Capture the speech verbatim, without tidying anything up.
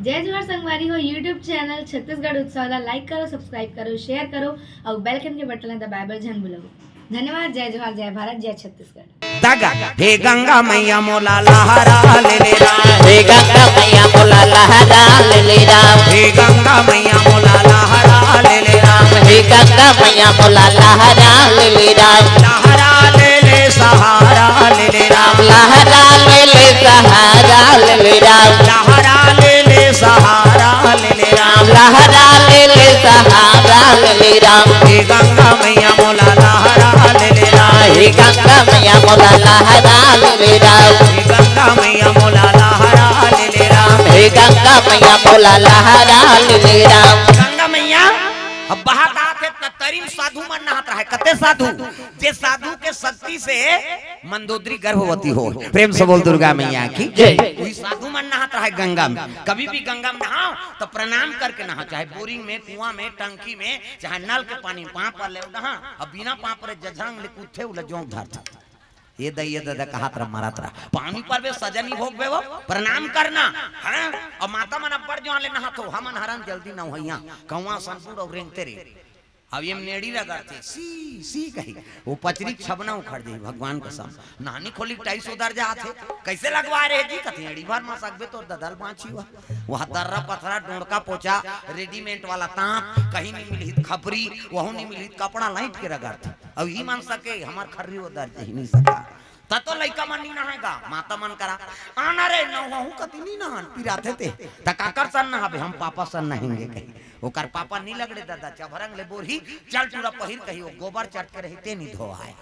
जय जोहार संगवारी हो, YouTube चैनल छत्तीसगढ़ उत्सव ला like करो, subscribe करो, share करो अउ bell icon के बटन ला दबाए बर झन भूलव। धन्यवाद। जय जोहार, जय भारत, जय छत्तीसगढ़। दगा हे गंगा मैया मोला लहरा ले ले राम। हे गंगा मैया मोला लहरा ले ले राम। हे गंगा मैया मोला लहरा ले ले राम। हे गंगा मैया मोला लहरा ले ले राम। लहरा ले ले सहारा ले ले राम। लहरा ले ले सहारा ले ले राम। लहरा ले ले सहारा ले ले राम। लहरा ले ले सहारा ले ले राम। हे गंगा मैया मोला लहरा ले ले राम। हे गंगा मैया मोला लहरा ले ले राम। हे गंगा मैया मोला लहरा ले ले राम। हे गंगा मैया मोला लहरा ले ले राम। गंगा मैया अब बहत आत हे त तरी म साधु मन नहात रहय। कते साधु? जे साधु के शक्ति से मंदोदरी गर्भवती हो। प्रेम से बोल दुर्गा मैया की जय। वही साधु मन नहात रहय गंगा में। कभी भी गंगा में नहाओ तो प्रणाम करके नहाओ, चाहे बोरिंग में, कुआं में, टंकी में, चाहे नल के पानी में। पाँव पर ले नहा, अब बिना पाँव पर जझरंग ले कूदथे, उला जोंक धरथे। ये दई ये ददा कहत रह मरत रह, पानी पर बे सजनी भोग बे वो प्रणाम करना। हैं? और माता मन अब्बड़ जोहां ले नहात हो, हमन हरन जल्दी नहवइया, कौआ सनपुर और रेंगते रे। अब ये नेड़ी रगड़थे, सी सी कही, वो पचरी छबना उखड़ जाही भगवान कसम। नानी खोली टाइस उदर जात हे, कैसे लगवा रहे जी? कथे एड़ी भर मा सकबे तोर ददल बाँची हुआ। वह दर्रा पथरा डोड़का पोचा, रेडीमेड वाला तांत, कहीं नहीं मिलही त खपरी, वहू नहीं मिलही त कपड़ा लाइट के रगड़थे। अब ही मन सके हमर खर्री उदर जही नहीं सका। त तो लइका मन नहीं नहाय गा, माता मन करा आना रे नहवहू कती नहीं नहान, पिराथे ते। त काकर सन नहाबे, हम पापा सन नहेंगे कही। ओकर पापा नहीं लगड़े ददा, चभरंग ले बोरही, चल टूरा पहिर कही, वो गोबर चट के रही ते नहीं धोआय।